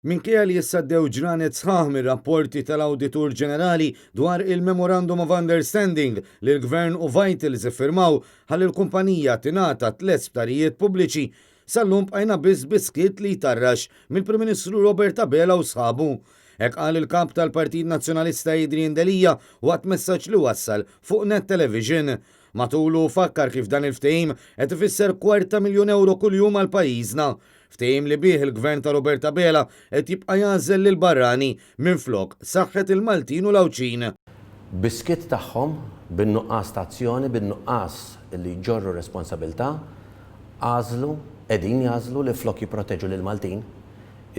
Minkejja li issa għaddew ġranet sħaħ mir-rapporti tal-Awditur Ġenerali dwar il-Memorandum of Understanding li l-Gvern u Vitals iffirmaw ħalli l-kumpanija tingħata tlett sptarijiet pubbliċi, sal-lum bqajna biss bi skiet li jtarrax mill-Prim Ministru Robert Abela u sħabu. Hekk qal il-Kap tal-Partit Nazzjonalista Adrian Delia waqt messaġġ li wassal fuq Net Television. Matulu fakkar kif dan il-ftehim qed ifisser kwart ta' miljun ewro kuljum għal pajjiżna. Ftehim li bih il-Gvern ta' Robert Abela qed jibqa' jagħżel lill-barrani minflok saħħet il-Maltin u l-Għawdxin. Bis-skiet tagħhom, bin-nuqqas ta' azzjoni, bin-nuqqas li jġorru responsabilità, għażlu, qegħdin jagħżlu li flok jipproteġu lill-Maltin,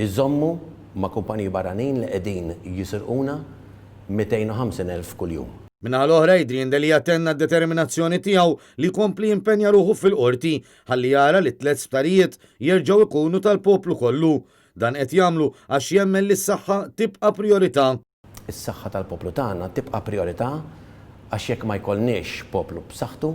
iżommu ma' kumpaniji barranin li qegħdin jisirquna 250,000 kuljum. Min-naħa l-oħra, Adrian Delia tenna d-determinazzjoni tiegħu li jkompli jimpenja ruħu fil-Qorti ħalli jara li t-tlett sptarijiet jerġgħu jkunu tal-poplu kollu. Dan qed jagħmlu għax jemmen li s-saħħa tibqa' prijorità. Is-saħħa tal-poplu tagħna tibqa' prijorità għax jekk ma jkollniex poplu b'saħħtu,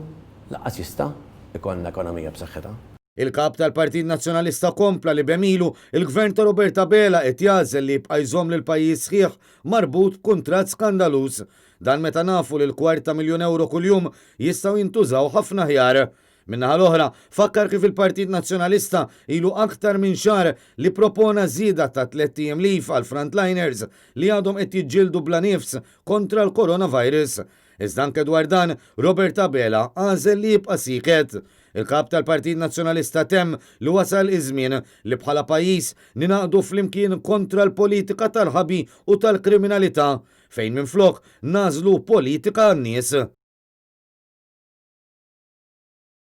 lanqas jista' jkollna ekonomija b'saħħitha. Il-Kap tal-Partit Nazzjonalista kompla li b'għemilu, il-Gvern ta' Robert Abela qed jagħżel li jibqa' jżomm lill-pajjiż sħiħ marbut b'kuntratt skandaluż. Dan meta nafu li l-kwart ta' miljun ewro kuljum jistgħu jintużaw ħafna aħjar. Min-naħa l-oħra, fakkar kif il-Partit Nazzjonalista ilu aktar minn xahar li ppropona żieda ta' tlett ijiem leave għall-frontliners li għadhom qed jiġġieldu bla nifs kontra l-coronavirus. Iżda anke dwar dan, Robert Abela għażel li jibqa' sieket. Il-Kap tal-Partit Nazzjonalista temm li wasal iż-żmien li bħala pajjiż ningħaqdu flimkien kontra l-politika tal-ħabi u tal-kriminalità, fejn minflok nagħżlu politika għan-nies.